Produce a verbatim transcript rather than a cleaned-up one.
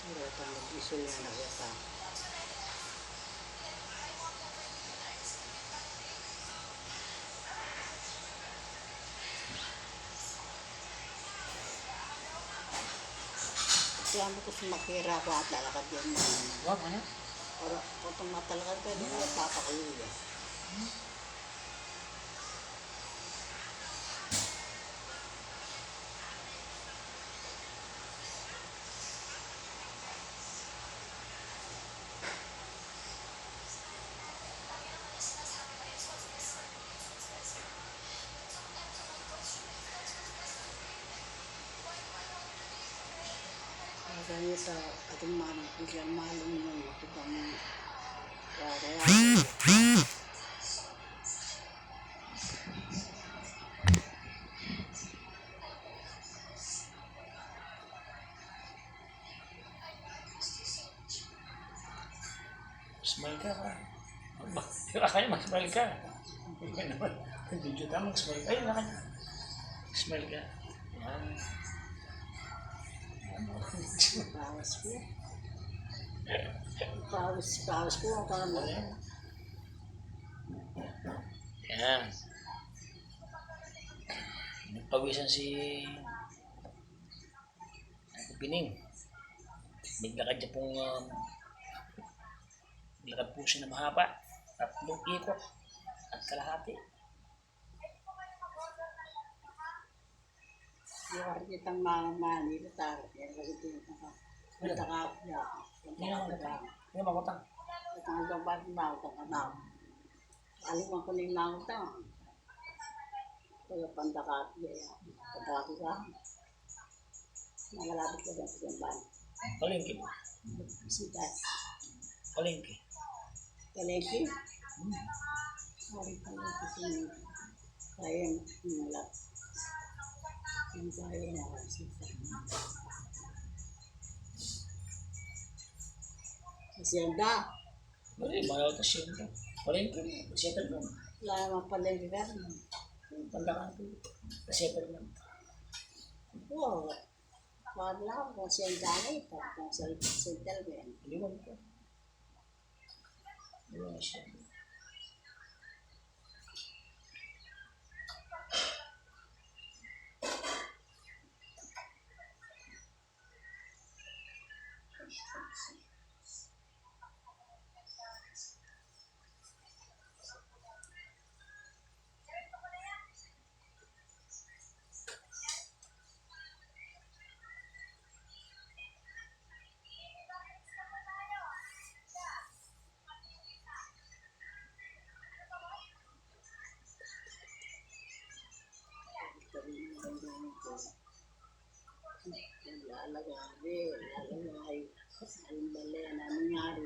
Pero itang bisul na nakita. Kaya mo ko sumakira ko at lalakad yan. Wag, ano? Para, kung tumatalakad ka, di mo papakaluya. Ganito, ating man, bigyan malung yung tukang raraya. Smile ka, pa. Kaya mag-smile ka. Video tayo, mag-smile ka. Ayun, nakanya. Smile ka. Yan. Bawas ko. Bawas, bawas ko ang tangan mo. Yan. Nagpawisan si Ate Pining. Naglakad siya pong, um, naglakad po siya na mahaba. Tatlong ikot at kalahati. Yung kita ng mga Manila, taro, yan, lagi din yung mga, punta ka, ya, punta ka, punta ka. Hindi na makutang. Punta ka, punta ka, punta ka. Alam mo kung yung mga utang. Kaya pandakati, eh. Pandakati ka. Nagalapit ka dyan sa jamban. Palengke. Sitas. Palengke. Palengke? Hmm. Ay, palengke sini. Kaya yung nalap. Yung kaya na lang sitas. Hacienda. Wala, eh, malaw ta siyempre. Palengke na, siyempre na. Wala namang palengke ka rin. Pandakan ko. Siyempre na. Oo. Wala ko, siyempre na ito. Kung sa settlement. Liwan ko. Wala siya. Lalagari, lalagari. Ay, bale, ano nangyari?